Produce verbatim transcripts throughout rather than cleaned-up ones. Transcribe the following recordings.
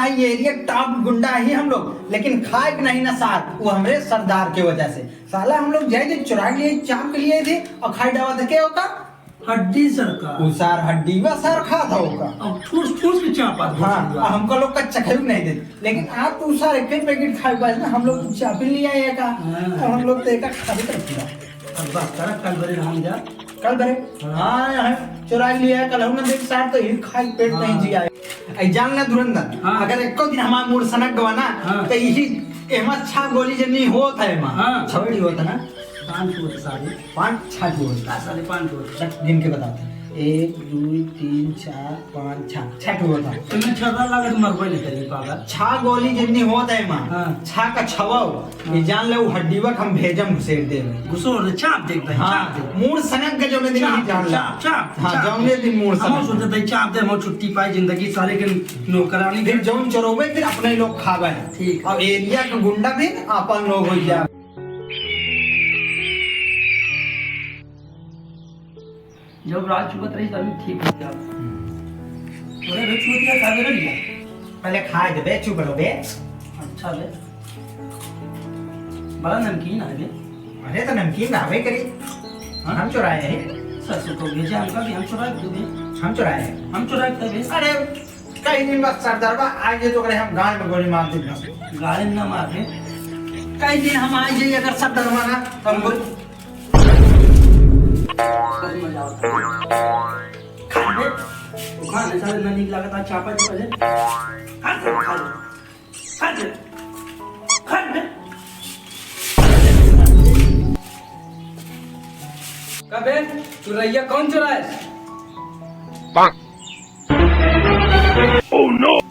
ये एरिया टॉप गुंडा ही हम लोग, लेकिन खाए के नहीं ना सार, वो हमरे सरदार के वजह से। साला हम लोग जाए थे चुरा के लिए, चाप के लिए थे और खाई डावा थे, क्या होगा? हड्डी सरकार। वो सार हड्डी वा सार खा था होगा। अब ठूस ठूस के चापा था हाँ, सरकार। हमको लोग का चखई नहीं देते, लेकिन आप तो सार एक ही पैकेट खाए पाए ना, हम लोग चापी लिया ये का। हाँ। तो हम लोग तो एक खाली कर दिया। अब बस करा, कल बरे हम जा। कल बरे? हाँ। हाँ, हाँ, चुरा लिया, कल हम देख सार तो ही खाई पेट नहीं हाँ। जी आए। ऐ जान ना धुरंधर, हाँ। अगर एको दिन हमार मूड सनक गवा ना, हाँ। तो यही एमा छा गोली जे नहीं होत है एमा। हाँ। छवड़ी होत है ना? पाँच होत सारे। पाँच छा की होत। का सारे पाँच होत? चल, गिन के बताते हैं। एक, दो, तीन, चार, पाँच, छा। छा की होत है। तो मैं छा लागत मरबे नहीं करी पागल। छा गोली जितनी होत है एमा। हाँ। छा का छवाओ। ये जान ले, वो हड्डीवा के हम भेजम घुसेड़ देवे। घुसेड़ दे, चाप दे भाई, हाँ, चाप दे। मूड़ सनक के जौने दिन चाप, ही जान ले। चाप, चाप, हाँ, चाप। जौने दिन मूड़ हम सनक। सोचत हई चाप दे, हम छुट्टी पाई जिंदगी सारे के नौकरानी फिर के। जौन चोरौबे, फिर अपने लोग खावे। ठीक। अब एरिया के गुंडा भी आपन लोग हो जाए। जब रात चुकत रही, तभी ठीक हो गया। हम्म। तोरे भी चुकत गया, खा के रह लिया। पहले खाए दे बे, चुप रहो बे। अच्छा बे। बड़ा नमकीन है बे। अरे तो नमकीन रहबे करी। हाँ? हम चुराए हैं। सर से तो भेजा हमका भी, हम चुराए दे बे। हम चुराए हैं। हम चुराए दे बे। अरे कई दिन बाद सरदारवा आ गए तो ओकरे हम गाल में गोली मार दे बस। गाल में ना मार दे। कई दिन हम आ जाइए अगर सरदारवा ना, तो हम गोली बड़ी मजा आवता है। खा ले। तू खा ले, साले ना नीक लागत, आज चापा चुपा ले। खा ले, खा ले। खा ले। खा ले। कबे चुरैया कौन चुराए? Oh no!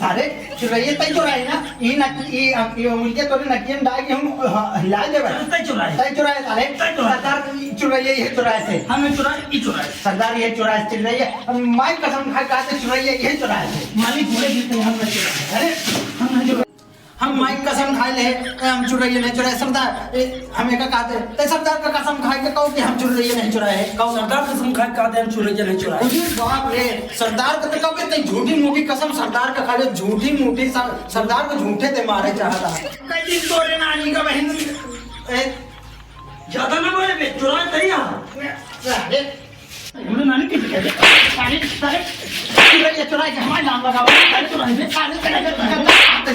अरे, चुरैया तय चुराए ना? ई नक-, ई, ई उंगलिया तोरे नकिया में डाल के हम, ह-, हिला देबे। तय चुराए। तय चुराए साले। तय चुराए। सरदार ई चुरैया ये चुराए थे। हम चुराए, ई चुराए। सरदार ये चुराए, चुरैया। हम माई कसम खा के कहते चुरैया ये चुराए थे। मालिक बोले कि हम नहीं चुराए। अरे, हम नहीं चुराए। हम माई कसम खाए ले, ए, हम चुरैया नहीं चुराए सरदार। ए, हम एका कहते, ते सरदार का कसम खाए के कहो कि हम चुरैया नहीं चुराए। कहो सरदार कसम खाए के कहते हम चुरैया नहीं चुराए। अरे बाप रे, सरदार का तो कहो कि ते झूठी मूठी कसम सरदार का खा ले, झूठी मूठी सर-, सरदार को झूठे ते मारे चाहता। कई दिन तोरे नानी का बहन, ए, ज्यादा ना बोले बे, चुराए तई हा। अरे, हमरे नानी के क्या? सारे, सारे, चुराए, चुराए के हमारे नाम लगावा। सारे चुराए, सारे, सारे, सारे,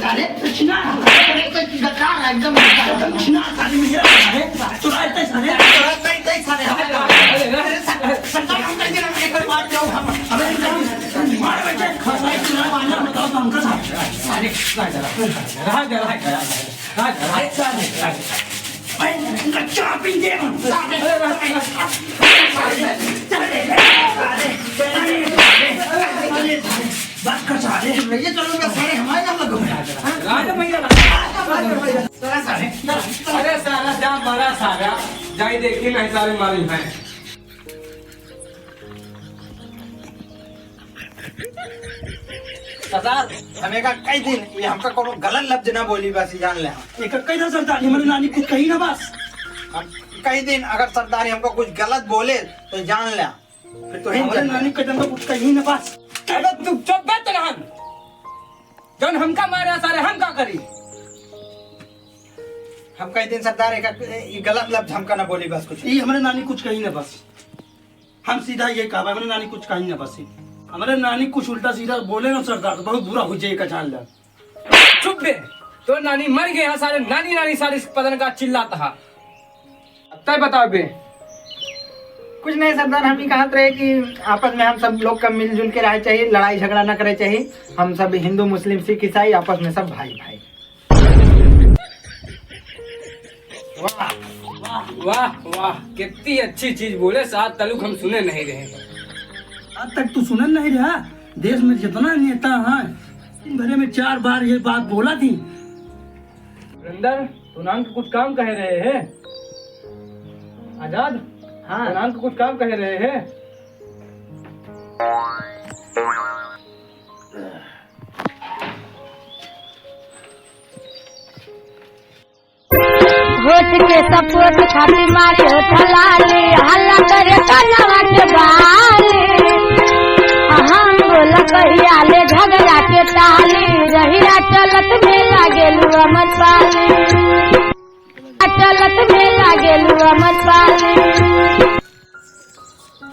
सारे, छिना, सारे, सारे, गद्दार है एकदम, गद्दार। छिना, सारे, मेरा सारे, चुराए, ते सारे, चुराए, ते, ते सारे, हमारे नाम। अरे, सारे, सरदार, हम कहीं ना कहीं पर मार जाओ, हम, अबे, मार बच्चे, सारे, चुराए, मारना, बताओ तो हमका सारे। सारे, सारे, सारे, सारे, सारे, सारे, सारे, सारे। अरे, इनका चाबी दे। बात कर सारे। ये चलो, मैं सारे हमारे नाम लगो। राजा भैया, राजा भैया। सारे, सारे। अरे सारा, जा मारा सारा। जाई देखी नहीं सारे मारी हैं। सरदार, हम एका कई दिन, ये हमका कोनो गलत लफ्ज ना बोली, बस ये जान ले। एका कई दिन सरदार, ये हमारे नानी कुछ कही ना बस। हम कई दिन अगर सरदार ये हमका कुछ गलत बोले, तो जान ले, फिर तो ही हमारे जान ले। नानी कदम पे कुछ कही ना बस। अबे तू चुप बे तनहन। जौन हमका मारे सारे, हम का करी? हम कई दिन सरदार एका, ये गलत लफ्ज हमका ना बोली, बस कुछ। ये हमारे नानी कुछ कही ना बस। हम सीधा ये कहबे, हमरे नानी कुछ कही ना बस। हमरे नानी कुछ उल्टा सीधा बोले ना सरदार, तो बहुत बुरा हो जाए का, जान ले। चुप बे, तो नानी मर गए हैं सारे, नानी नानी सारे पता न का चिल्लाता है। अब तय बताओ बे। कुछ नहीं सरदार, हम ही कहत रहे कि आपस में हम सब लोग का मिलजुल के रहे चाहिए, लड़ाई झगड़ा ना करे चाहिए। हम सब हिंदू, मुस्लिम, सिख, ईसाई आपस में सब भाई भाई। वाह, वाह, वाह, वाह, कितनी अच्छी चीज बोले, सात तलुक हम सुने नहीं रहे। आज तक तू सुने नहीं रहा? देश में जितना नेता है, दिन भरे में चार बार ये बात बोला थी। सुरेंद्र, तू नाम के कुछ काम कहे रहे हैं? आजाद, हाँ। तू नाम के कुछ काम कहे रहे हैं? होठ के सपोर्ट खातिर मारे होठ लाली, हल्ला करे कनवा के बाली। हम बोल कहिया ले झगड़ा के ताली। रहिया चलत में लागेलू अमर पाली, चलत में लागेलू अमर पाली।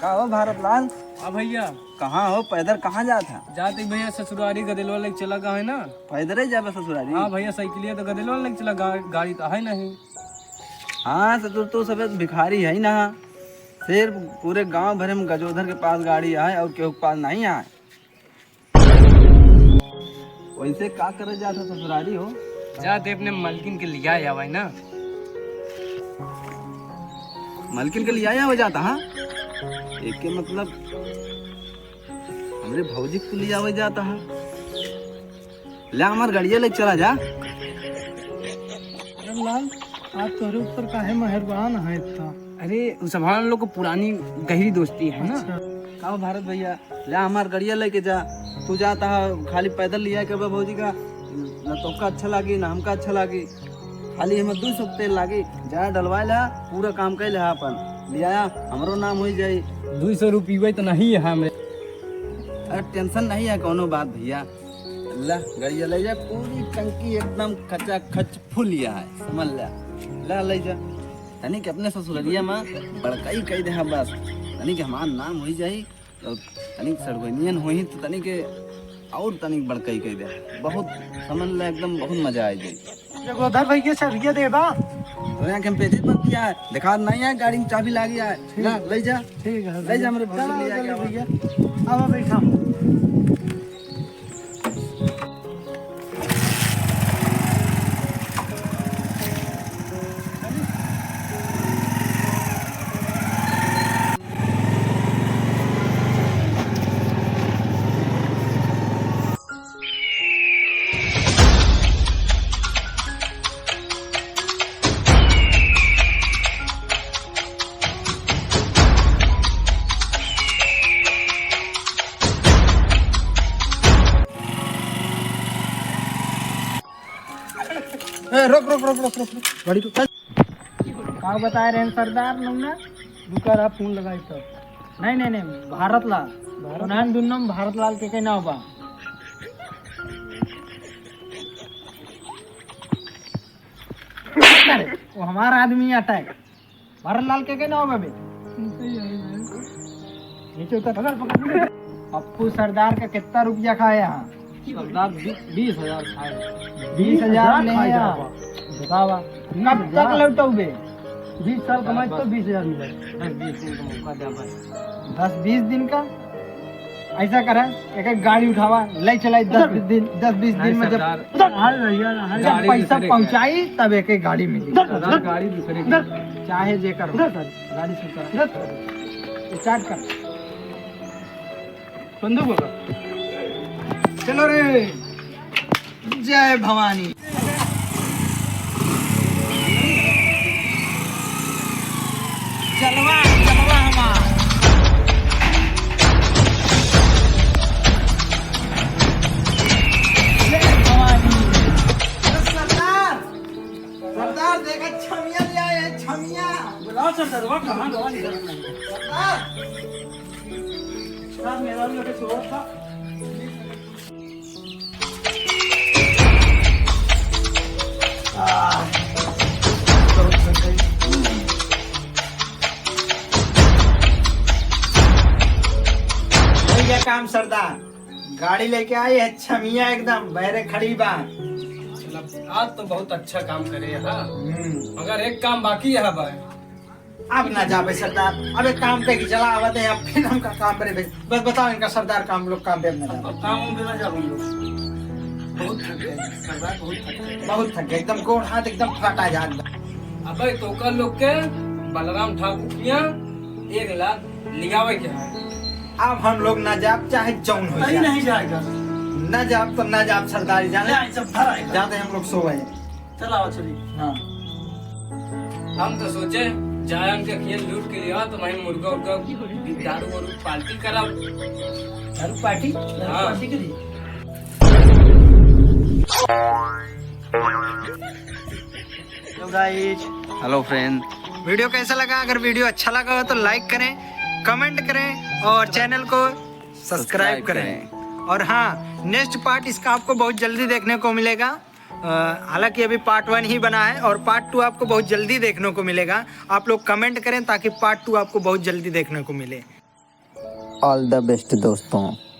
का हो भारत लाल? हाँ भैया। कहाँ हो, पैदल कहाँ जात है? जात ही भैया ससुरारी, गदेलवा लेके चला गा है ना। पैदल ही जाबे ससुरारी? हाँ भैया, साइकिलिया तो गदेलवा लेके चला गा, गाड़ी तो है नहीं। हाँ ससुर, तू सब भिखारी है ना। सिर्फ पूरे गांव भरे में गजोधर के पास गाड़ी है और केहू के पास नहीं है। वैसे का करे जात है ससुरारी हो? जाते अपने मलकिन के लिया आवे ना। मलकिन के लिया आवे जाता, हाँ? एके मतलब हमरे भौजी के लिया आवे जाता है। ले हमार गड़िया लेके चला जा। अरे लाल, आज तोहरे ऊपर काहे मेहरबान है इतना? अरे, उ सब हम लोग को पुरानी गहरी दोस्ती है ना। अच्छा। का हो भारत भैया, ले हमार गड़िया लेके जा। तू जाता है खाली पैदल लिया के बा भौजी का, ना तोका अच्छा लागी ना हमका अच्छा लागी। खाली हमें दो सौ तेल लागी, जा डलवा ले, पूरा काम कर ले अपन। लिया, हमरो नाम हो जाई। दो सौ रुपये तो नहीं है हमें। अरे टेंशन नहीं है कोनो बात भैया, ला गड़िया ले जा, पूरी टंकी एकदम खचाखच फुल लिया है, समझ ले। ला ले जा, तनिक अपने ससुररिया में बड़काई कह दे बस, तनिक हमार नाम हो जाई। और तनिक सड़गोनियन होई तो तनिक और तनिक बड़काई कह दे, बहुत समझ ले, एकदम बहुत मजा आ जाई। जगोधर भैया, चाबिया देबा? तोरे आँख में पेटी पक गया है, देखा नहीं है, गाड़ी में चाबी लागी है। ठीक। ला, ले जा। ठीक है ले जा, भैया। हमरे भौजी चला, ले आके चला आवा। भैया, आवा बैठा। ए, रोक, रोक, रोक। गाड़ी को चल। का बताए रहे सरदार लोग ना? रुका रहा, फोन लगाई तब। नहीं, नहीं, नहीं, भारत लाल। भारत? उन्हान दुन्नो में भारत लाल के, के नाव बा। अरे, वो हमारा आदमी आता है। भारत लाल के, के नाव बा बे? नीचे उतर। पकड़, पकड़, पकड़। पप्पू सरदार का कितना रुपया खाए यहाँ? सरदार बी-, बीस हजार खाए। बीस हजार ले खाए यहाँ। यहाँ। बतावा। कब तक लौटौबे? बीस साल कमाई तो बीस हजार मिले। दस बीस दिन का मौका दे बस। दस बीस दिन का? ऐसा करा, एक एक गाड़ी उठावा, ले चलाई दस बीस दिन, दस बीस दिन में जब, जब पैसा पहुंचाई तब एक एक गाड़ी मिली। सरदार, गाड़ी दूसरे की। चाहे जे करो। गाड़ी शुरू करा। स्टार्ट कर। बंदूक होगा। चलो रे। जय भवानी। जलवा, जलवा हमार। जय भवानी। सरदार, सरदार देखा छमिया ले आए हैं, छमिया। बुलाओ सरदार, वहाँ कहाँ गवा निकल रहे हैं? सरदार। सरदार, मेरा भी अभी सुबह था। भैया काम सरदार, गाड़ी लेके आई है छमिया एकदम बहरे खड़ी बा। मतलब, आज तो बहुत अच्छा काम करे है, हाँ। हम्म। मगर एक काम बाकी है भाई। अब ना जाबे सरदार, अब एक काम कह के चला आवत है, अब फिर हमका काम करे भेज। बस बताओ इनका सरदार, काम लोग काम पे अब ना जाबे। अब काम पे ना जाबे हम लोग। बहुत थक गए सरदार, बहुत थक गए। बहुत थक गए, एकदम गोड़ हाथ एकदम फटा जात बा। अबे तोका लोग के बलराम ठाकुर किया एक लाख लियावे के है। अब हम लोग ना जाब, चाहे जौन हो जाए। नहीं जाएगा। ना जाब तो ना जाब सरदार, जाने। नहीं, सब भर आएगा। जाते हम लोग सोए। चला आओ, चलिए। हाँ। हम तो सोचे, जाए हमके खेल लूट के लिया, तो वहीं मुर्गा उर्गा, दारू वारू पार्टी करब। दारू पार्टी? दारू हाँ। पार्टी करी। Hello guys। Hello friend। वीडियो कैसा लगा? अगर वीडियो अच्छा लगा हो तो लाइक करें, कमेंट करें और चैनल को सब्सक्राइब करें। और हाँ, नेक्स्ट पार्ट इसका आपको बहुत जल्दी देखने को मिलेगा। अ, हालांकि अभी पार्ट वन ही बना है और पार्ट टू आपको बहुत जल्दी देखने को मिलेगा। आप लोग कमेंट करें ताकि पार्ट टू आपको बहुत जल्दी देखने को मिले। ऑल द बेस्ट दोस्तों।